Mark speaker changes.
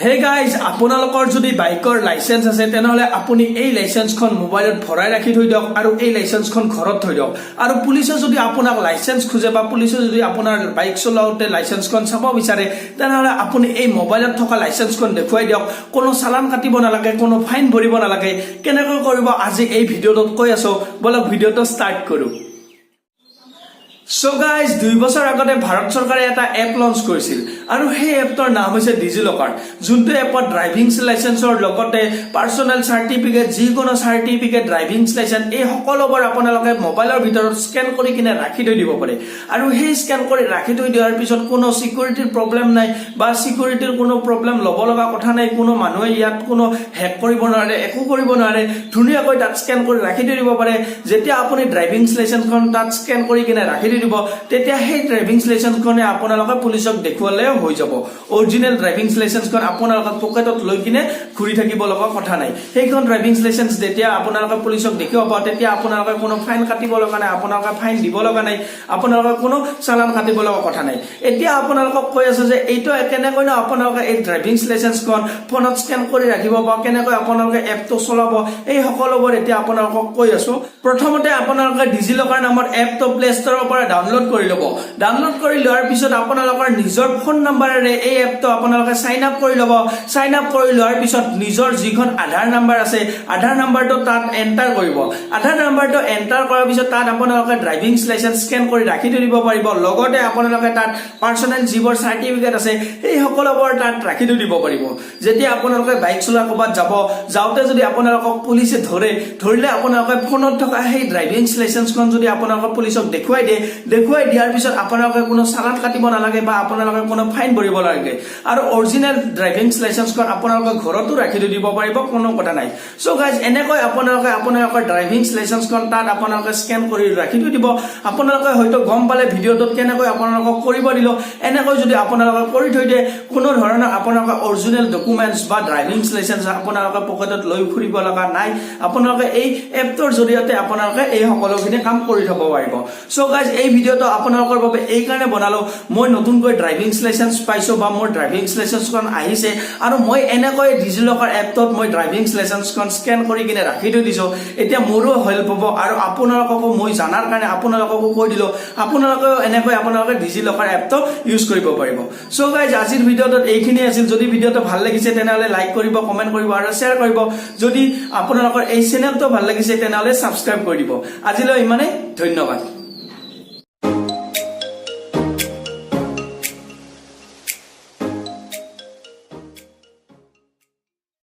Speaker 1: Hey guys, আপোনালোকৰ যদি বাইকৰ লাইচেঞ্চ আছে, তেনেহ'লে আপুনি এই লাইচেঞ্চখন মোবাইলত ভৰাই ৰাখি থৈ দিয়ক আৰু এই লাইচেঞ্চখন ঘৰত থৈ দিয়ক। আৰু পুলিচে যদি আপোনাক লাইচেঞ্চ খোজে বা পুলিচে যদি আপোনাৰ বাইক চলাওঁতে লাইচেঞ্চখন চাব বিচাৰে, তেনেহ'লে আপুনি এই মোবাইলত থকা লাইচেঞ্চখন দেখুৱাই দিয়ক। কোনো চালান কাটিব নালাগে, কোনো ফাইন ভৰিব নালাগে। কেনেকৈ কৰিব, আজি এই ভিডিঅ'টোত কৈ আছো। ব'লক, ভিডিঅ'টো ষ্টাৰ্ট কৰোঁ। চ' গাইজ, 2 বছৰ আগতে ভাৰত চৰকাৰে এটা এপ লঞ্চ কৰিছিল আৰু সেই এপটোৰ নাম হৈছে ডিজি লকাৰ, যোনটো এপত ড্ৰাইভিং লাইচেন্সৰ লগতে পাৰ্চনেল চাৰ্টিফিকেট, যিকোনো চাৰ্টিফিকেট, ড্ৰাইভিং লাইচেন্স, এই সকলোবোৰ আপোনালোকে মোবাইলৰ ভিতৰত স্কেন কৰি কিনে ৰাখি থৈ দিব পাৰে। আৰু সেই স্কেন কৰি ৰাখি থৈ দিয়াৰ পিছত কোনো চিকিউৰিটিৰ প্ৰব্লেম নাই বা চিকিউৰিটিৰ কোনো প্ৰব্লেম ল'ব লগা কথা নাই। কোনো মানুহে ইয়াত কোনো হেক কৰিব নোৱাৰে, একো কৰিব নোৱাৰে। ধুনীয়াকৈ তাত স্কেন কৰি ৰাখি থৈ দিব পাৰে। যেতিয়া আপুনি ড্ৰাইভিং লাইচেন্সখন তাত স্কেন কৰি কিনে ৰাখি থৈ দিব, তেতিয়া সেই ড্ৰাইভিং লাইচেন্সখনে আপোনালোকে পুলিচক দেখুৱালে হৈ যাব। অৰিজিনেল ড্ৰাইভিং লাইচেন্সখন আপোনালোকে পকেটত লৈ কিনে ঘূৰি থাকিব লগা কথা নাই। সেইখন ড্ৰাইভিং লাইচেন্স যেতিয়া আপোনালোকে পুলিচক দেখুৱাব, তেতিয়া আপোনালোকে কোনো ফাইন কাটিব লগা নাই, আপোনালোকে ফাইন দিব লগা নাই, আপোনালোকে কোনো চালান কাটিব লগা কথা নাই। এতিয়া আপোনালোকক কৈ আছো যে এইটো কেনেকৈনো আপোনালোকে এই ড্ৰাইভিং লাইচেন্সখন ফোনত স্কেন কৰি ৰাখিব বা কেনেকৈ আপোনালোকে এপটো চলাব, এই সকলোবোৰ এতিয়া আপোনালোকক কৈ আছো। প্ৰথমতে আপোনালোকে ডিজি লকাৰ নামৰ এপটো প্লে ষ্টৰৰ পৰা ডাউনলোড কৰি ল'ব। ডাউনলোড কৰি লোৱাৰ পিছত আপোনালোকৰ নিজৰ ফোন নাম্বাৰেৰে এই এপটো আপোনালোকে চাইন আপ কৰি ল'ব। চাইন আপ কৰি লোৱাৰ পিছত নিজৰ যিখন আধাৰ নাম্বাৰ আছে, আধাৰ নাম্বাৰটো তাত এণ্টাৰ কৰিব। আধাৰ নাম্বাৰটো এণ্টাৰ কৰাৰ পিছত তাত আপোনালোকে ড্ৰাইভিং লাইচেন্স স্কেন কৰি ৰাখি থৈ দিব পাৰিব। লগতে আপোনালোকে তাত পাৰ্চনেল যিবোৰ চাৰ্টিফিকেট আছে, সেই সকলোবোৰ তাত ৰাখি থৈ দিব পাৰিব। যেতিয়া আপোনালোকে বাইক চলাই ক'ৰবাত যাব, যাওঁতে যদি আপোনালোকক পুলিচে ধৰে, ধৰিলে আপোনালোকে ফোনত থকা সেই ড্ৰাইভিং লাইচেন্সখন যদি আপোনালোকে পুলিচক দেখুৱাই দিয়ে, দেখুৱাই দিয়াৰ পিছত আপোনালোকে কোনো চালান কাটিব নালাগে বা আপোনালোকে কোনো ফাইন ভৰিব নালাগে। আৰু অৰিজিনেল ড্ৰাইভিং লাইচেন্সখন আপোনালোকে ঘৰতো ৰাখি থৈ দিব পাৰিব, কোনো কথা নাই। চ' গাইজ, এনেকৈ আপোনালোকে আপোনালোকৰ ড্ৰাইভিং লাইচেন্সখন তাত আপোনালোকে স্কেন কৰি ৰাখি থৈ দিব। আপোনালোকে হয়তো গম পালে ভিডিঅ'টোত কেনেকৈ আপোনালোকক কৰিব দিলোঁ। এনেকৈ যদি আপোনালোকে কৰি থৈ দিয়ে, কোনো ধৰণৰ আপোনালোকে অৰিজিনেল ডকুমেণ্টছ বা ড্ৰাইভিং লাইচেন্স আপোনালোকে পকেটত লৈ ফুৰিব লগা নাই। আপোনালোকে এই এপটোৰ জৰিয়তে আপোনালোকে এই সকলোখিনি কাম কৰি থব পাৰিব। চ' গাইজ, এই ভিডিঅ'টো আপোনালোকৰ বাবে এইকাৰণে বনালো, মই নতুনকৈ ড্ৰাইভিং লাইচেন্স পাইছো বা মোৰ ড্ৰাইভিং লাইচেন্সখন আহিছে আৰু মই এনেকৈ ডিজি লকাৰ এপটোত মই ড্ৰাইভিং লাইচেন্সখন স্কেন কৰি কিনে ৰাখি থৈ দিছো। এতিয়া মোৰো হেল্প হ'ব আৰু আপোনালোককো মই জনাৰ কাৰণে আপোনালোককো কৈ দিলো। আপোনালোকেও এনেকৈ আপোনালোকে ডিজি লকাৰ এপটো ইউজ কৰিব পাৰিব। চ' গাইজ, আজিৰ ভিডিঅ'টোত এইখিনি আছিল। যদি ভিডিঅ'টো ভাল লাগিছে, তেনেহ'লে লাইক কৰিব, কমেণ্ট কৰিব আৰু শ্বেয়াৰ কৰিব। যদি আপোনালোকৰ এই চেনেলটো ভাল লাগিছে, তেনেহ'লে ছাবস্ক্ৰাইব কৰি দিব। আজিলৈ ইমানেই, ধন্যবাদ।